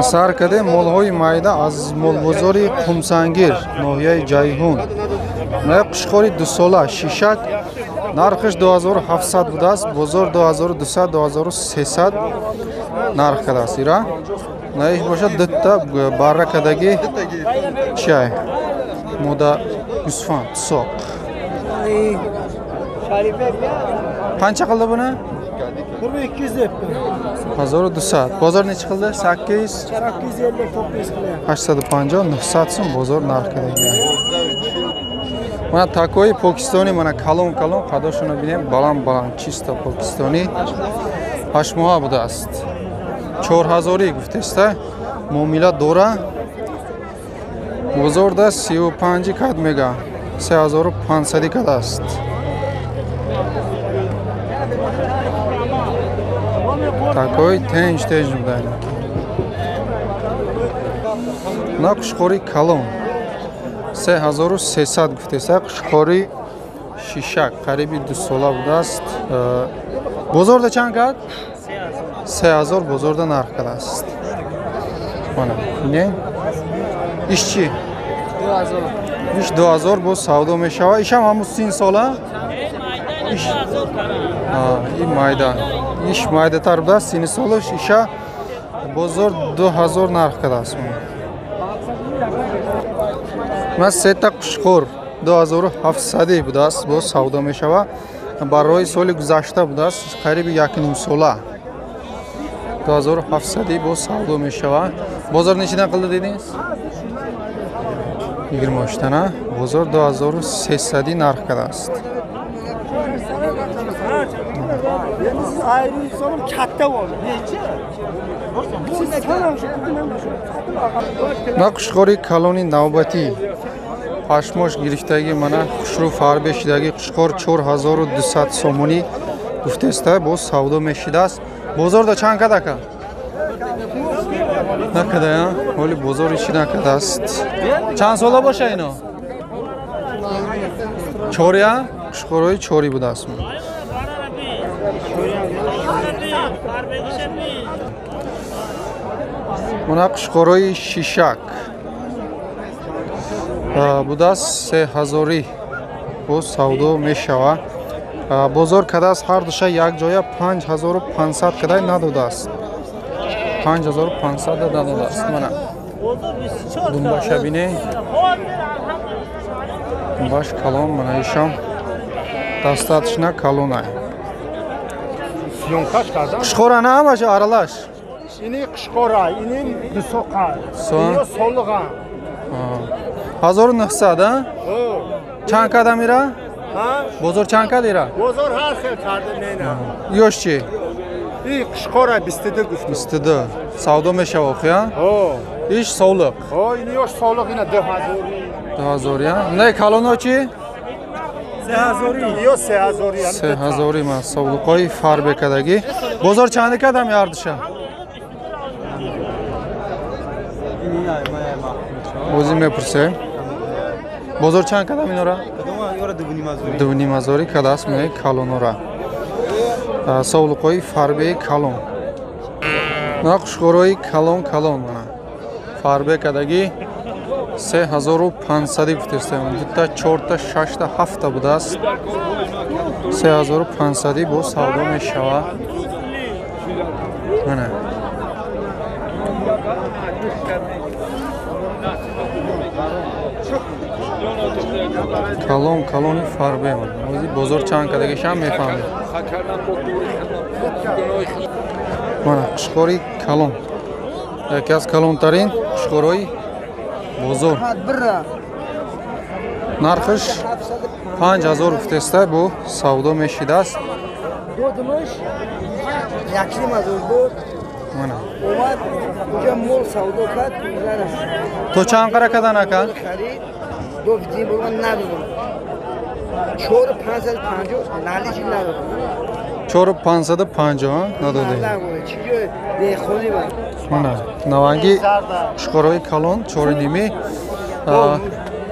Сар кардем молҳои майда аз молбозори Қумсангир, ноҳияи Ҷайҳун. Қушқори дусола шишак нархаш 2700 будааст, бозор 2200 2300 нарх кардааст. Ира наиш бошад дутта барра кадаги чай мода гусфанд соқ. Qancha qildi buni? 1200 debdi. 1200. Bozor necha qildi? 800. 850 900 qilyapti. 850 900 so'm bozor narxi degan. Mana takoyi Pokistoniy, mana kalon kalon qadoshini binem, baland baland чисто Покистони. 8 моҳа будааст. 4000 гуфтеста. Муомила дора. Бозорда 35 кад мега. 3500 кад аст. Такой тенж тенж будан. На қушқори калон 3300 гуфтеса, қушқори шишак қариби 2 сола будааст. Бозорда чанд кад? 3000 бозорда нарх кардааст. Мана не? Иш чи? 2000. Иш 2000 боз савдо мешава. Ишам ҳамун 30 сола? Иш ин майда. Иш майдатар будааст, 30 солаш иша бозор 2000 нарх кардааст. Ман сета қушқор 2700 будааст, боз савдо мешава. Барои соли гузашта будааст, қариби 1,5 сола. 2700 боз савдо мешава. Бозор нечидан қилди дединgiz? 23 тана. Бозор 2300 нарх кардааст. На қушқори калони навбатӣ пашмош гирифтагӣ, мана хушрӯ фарбе шидагӣ қушқор 4200 сомонӣ гуфтеста, боз савдо мешидааст. Бозорда чанд кад ака? Накада, ҳоли бозор ҳечи накардааст. Чанд сола боша ино? Чория? Қушқорҳои чорӣ будааст. Мана қушқорҳои шишак будааст, 3000 боз савдо мешава. Бозор кардааст ҳар душа якҷоя 5500 кадай надодааст. 5500 надодааст. Мана думбаша бине, думбаш калон, мана ишам дастатшна калонай. Қушқора на ҳамаша аралаш? Ини қушқора, ини дусоқа, ини солиға. 1900, а? Чанд када мира? Бозор чанд кад ира? Бозор ҳар хел карда мена. Ёш чи? И қушқора 22 гуфтам. 22. Савдо мешава охи, а? Ҳо. Иш солиқ. Ҳо, ини ёш солиқ, ина 2000. 2000, а? Не калоно чи? 3000. Ё 3000. 3000 ма савлуқои фарбе кадагӣ. Бозор чанд кадам ярдиша? Бозӣ мепурсем. Бозор чанд кадам инора? 2,5 кадааст меи калонора. Савлуқои фарбеи калон. На қушқорои калон калон мана. Фарбе кадагӣ 3500 гуфтестем. Дута, чорта, шашта, ҳафта будааст. 3500 боз савдо мешава. Мана. Калон калони фарбе. Бозор чанд кадагишам мефаҳмед. Мана қушқори калон. Яке аз калонтарин қушқорои бозор. Нархаш 5000 гуфтеста, бо савдо мешидааст. То чанд қара кадан ака? 4550 надодем. Мана наванги қушқорои калон 4,5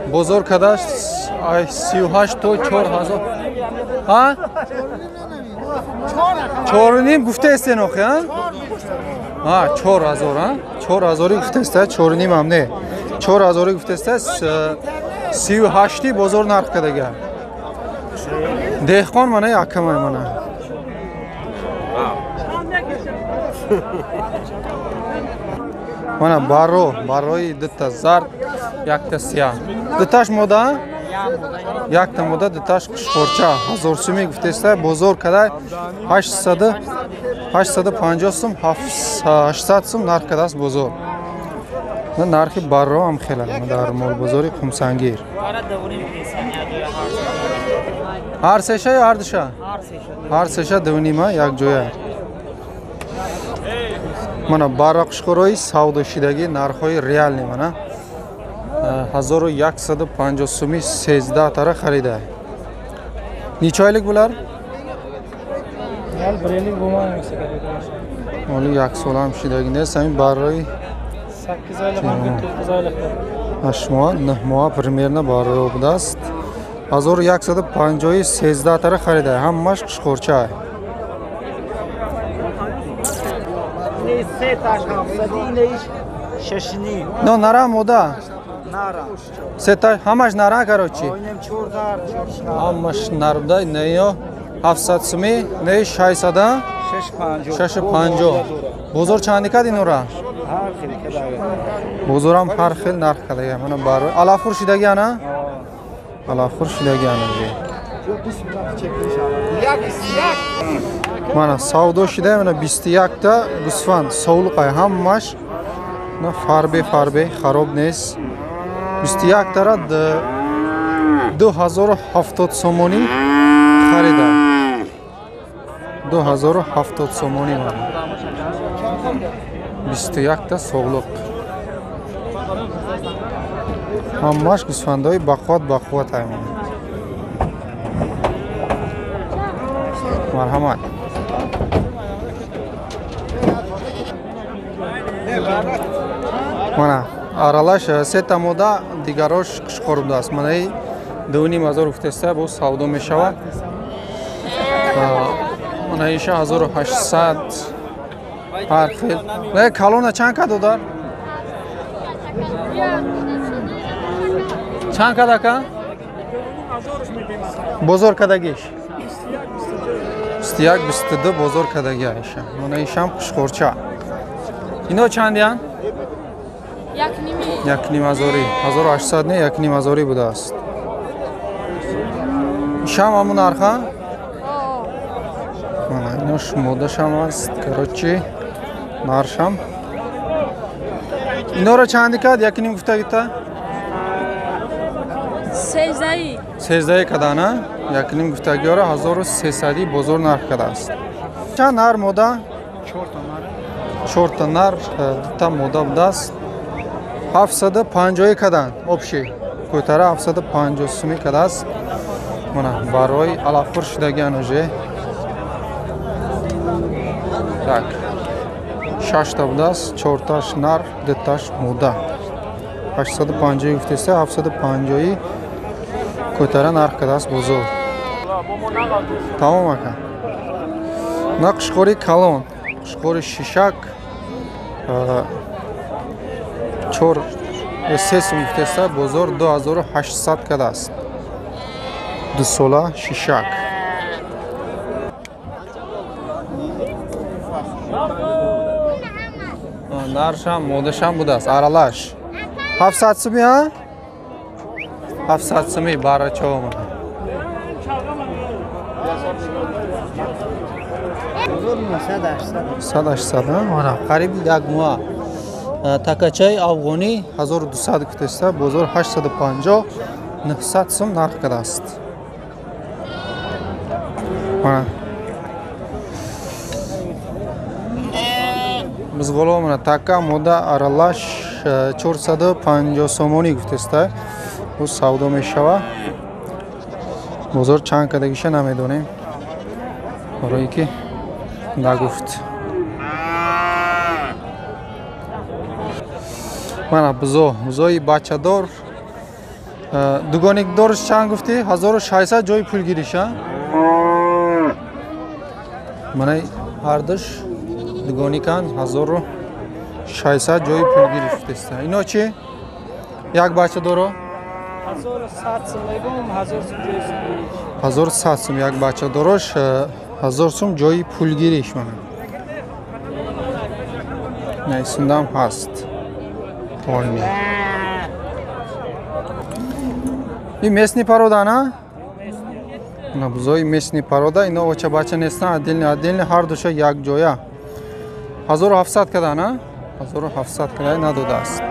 бозор кадааст 38 то 4000. А? 4,5 гуфтаестен охи, а? А, 4000, а? 4000 гуфтеста, 4.5 ҳам не. 4000 гуфтеста, 38 бозор нарх кардага. Деҳқон мана якамай мана. Мана баро, барои дута зард, якта сия. Дуташ мода? Якта мода, дуташ қушқорча. 1000 сӯми гуфтеста, бозор кадай 800 850 сум, 800 сум нарх кадааст бозор. Нархи барро ҳам хеле дар молбозори Қумсангир. Ҳар сеша ё ҳар душа? Ҳар сеша 2.5 як ҷоя. Мана барра қушқорои савдошидагӣ нархҳои реални мана 1150 суми 13 тара харида. Неча ойлик булар? Оли як солам шидагӣ нест, ҳамин баррои 8 ойлик, 9 ойлик. 8 моҳ, 9 моҳ примерно барро будааст. 1150 13 тара харида, ҳамаш қушқорча. Но нара мода? Нара. Сета ҳамаш нара короче. Ҳамаш нар буда, неё 700 суми, не 600, 650. Бозор чанд кад инора? Бозорам ҳар хел нарх кадага. Мана баро алафур шидаги ана? Алафур шидаги ана. Мана савдо шида, мана 21 та гусфанд совлуқай ҳамаш на фарбе фарбе хароб нест. 21 тара 2070 сомонӣ харида. 2070 сомонӣ мана. 21 та соғлуқ. Ҳамаш гусфандҳои бақувват бақувват ай мана. Марҳамат. Мана аралаш сета мода дигарош қушқор будааст. Манаи 2500 гуфтеста боз савдо мешавад. Мана иша 1800 ҳар хел. Не калона чанд ка додар? Чанд кад ака? Бозор кадагиш? 21 22 бозор кадаги аиша. Мана ишам қушқорча. Ино чандиян? 1.5 ҳазорӣ. 1800 не, 1.5 ҳазорӣ будааст. Ишам ҳамун нарха? Мана ино модашам аст. Короче, наршам. Инора чанди кад? 1.5 гуфтагита? 13. 13 кадана? 1.5 гуфтагиёра 1300 бозор нарх кадааст. Чанд нар мода? 4 та нар, 2 та мода будааст. 750 кадан обши. Кӯтара 750 суми кадааст. Мана барои алафур шидагиан уже. Так. 6 та будааст, 4 таш нар, 2 таш мода. 850 гуфтеста, 750 кӯтара нарх кадааст бозор. Тамом ака. На қушқори калон, қушқори шишак 4 3 сум гуфтеста, бозор 2800 кадааст. 2 сола шишак. Наршам, модашам будааст, аралаш. 700 суми, ҳа? 700 суми барачо мана. 180, мана қариб як моҳ. Такачаи афғонӣ 1200 гуфтеста, бозор 850 900 сум нарх кадааст. Мана бизғоло мана така мода аралаш 450 сомонӣ гуфтеста, бо савдо мешава. Бозор чанд кадагиша намедонем, барое ки нагуфт. Мана бузо, бузои бачадор. Дугоникдорш чанд гуфтӣ? 1600 ҷои пулгириша. Мана ҳардуш дугоникан 600 ҷои пулгириш шудеста. Ино чи? Як бача доро? 1100 сум мегум, 1000 сум ҷои пулгириш. 1100 сум як бача дорош, 1000 сум ҷои пулгириш мана. Найсундам ҳаст. Полни. И местный порода, на? На бузои местный порода, ино оча бача нестан, отдельно, отдельно, ҳар душа як ҷоя. 1700 када, на? 1700 када надодааст.